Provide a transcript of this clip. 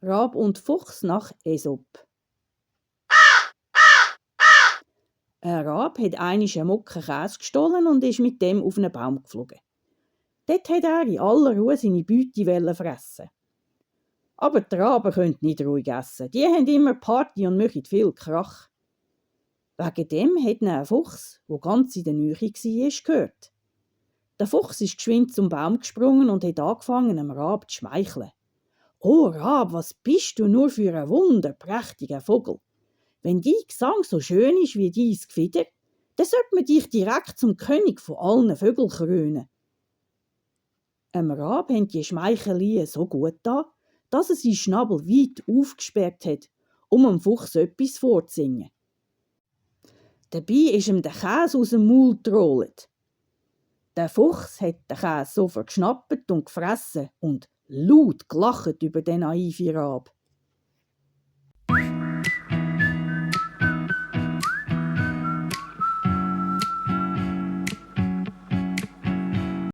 Rab und Fuchs nach Esop. Ein Rab hat einmal einen Mucken Käse gestohlen und ist mit dem auf einen Baum geflogen. Dort wollte er in aller Ruhe seine Beute fressen. Aber die Raben können nicht ruhig essen. Die haben immer Party und machen viel Krach. Wegen dem hat ihn ein Fuchs, der ganz in der Nähe war, gehört. Der Fuchs ist geschwind zum Baum gesprungen und hat angefangen, dem Rab zu schmeicheln. »Oh Rab, was bist du nur für ein wunderprächtiger Vogel! Wenn dein Gesang so schön ist wie dein Gefieder, dann sollte man dich direkt zum König von allen Vögeln krönen.« Rab haben die Schmeichelien so gut da, dass er seinen Schnabel weit aufgesperrt hat, um dem Fuchs etwas vorzusingen. Dabei ist ihm der Käse aus dem Maul getrollt. Der Fuchs hat den Käse sofort geschnappt und gefressen und laut gelacht über den naiven Rab.